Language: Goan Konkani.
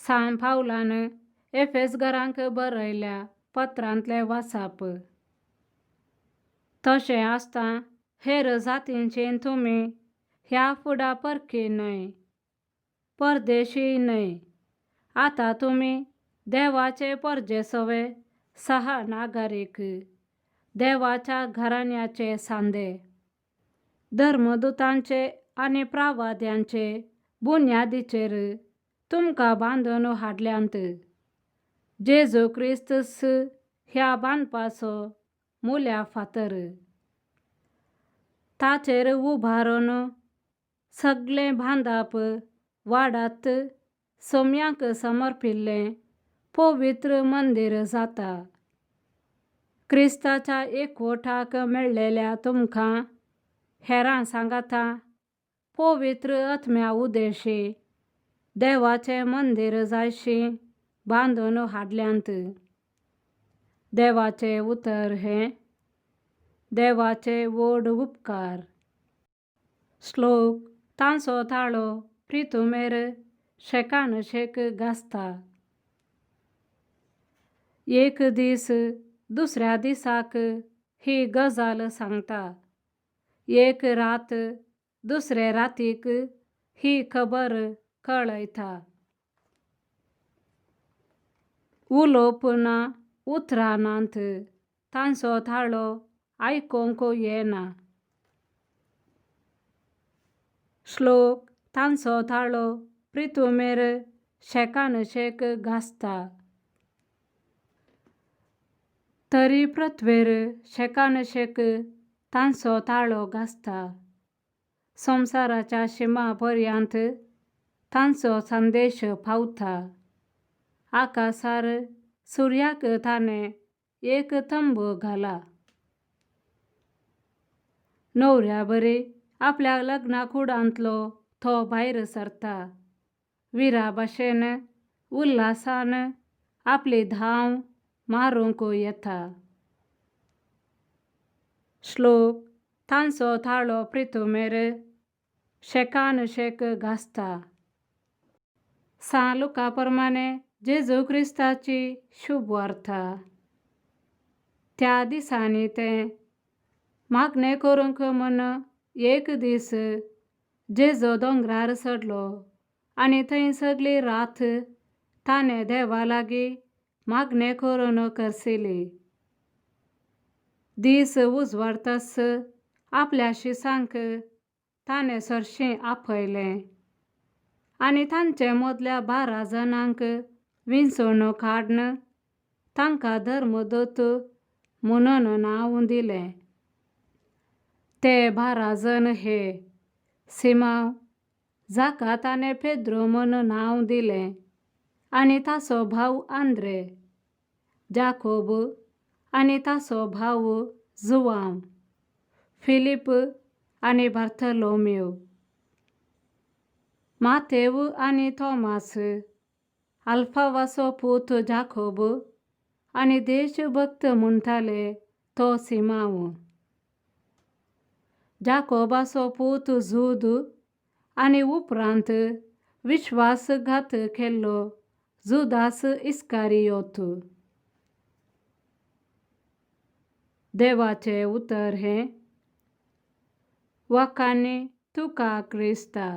सांत पावलान एफेसगरांक बरयल्या पत्रांतलें वाचप. तशें आसतां हेर जातींचे तुमी ह्या फुडा परकी न्हय, परदेशी न्हय. आतां तुमी देवाचे परजेसवे सहा नागरीक, देवाच्या घराण्याचे सांदे, धर्मदुतांचे आनी प्रावाद्यांचे बुन्यादीचेर तुमकां बांदून हाडल्यांत. जेजू क्रिस्तस ह्या बांदपाचो मुल्या फातर. ताचेर उबारून सगळें बांदप वाडात सोम्याक समर्पिल्लें पवित्र मंदीर जाता. क्रिस्ताच्या एकवटाक मेळ्ळेल्या तुमकां हेरां सांगाता पवित्र आत्म्या उदेशी देवाचें मंदीर जायशी बांदून हाडल्यांत. देवाचें उतर हें देवाचे व्हड उपकार. श्लोक तांचो ताळो प्रितुमेर शेकान शेक गाजता. एक दीस दुसऱ्या दिसाक ही गजाल सांगता, एक रात दुसरे रातीक ही खबर कळयता. उलोवप ना, उतरां नात, तांचो ताळो आयकूंक येना. श्लोक तांचो ताळो प्रितुमेर शेकान शेक गाजता. तरी पृथ्वेर शेकान शेक तांचो ताळो गाजता. संवसाराच्या शिमा पर्यंत तांचो संदेश पावता. आकाशार सुर्याक ताणें एक तंबू घाला. न्हवऱ्या बरी आपल्या लग्ना कुडांतलो तो भायर सरता. विरा भाशेन उल्हासान आपली धांव मारूंक येता. श्लोक तांचो ताळो प्रितुमेर शेकान शेक गाजता. सांत लुका प्रमाणे जेजू क्रिस्ताची शुभवार्ता. त्या दिसांनी तें मागणें करूंक म्हूण एक दीस जेजू दोंगरार चडलो आनी थंय सगळी रात ताणें देवा लागीं मागणें करून करसिली. दीस उजवाडताच आपल्या शिसांक ताणें सरशीं आपयलें आनी तांचे मदल्या 12 जाणांक विंचवण काडून तांकां धर्मदूत म्हणून नांव दिलें. ते 12 जण हे: सिमांव, जाका ताणें पेद्रू म्हूण नांव दिलें आनी ताचो भाव आंद्रे, जाकोब आनी ताचो भाव जुवांव, फिलीप आनी बार्थोलोम्यू, मातेव आनी थॉमास, आल्फावाचो पूत जाकोब आनी देशभक्त म्हणटाले तो सिमांव, जाकोबाचो पूत जूद आनी उपरांत विश्वासघात केल्लो जुदास इस्कारियोत. देवाचें उतर हें वाखाणी तुका क्रिस्ता.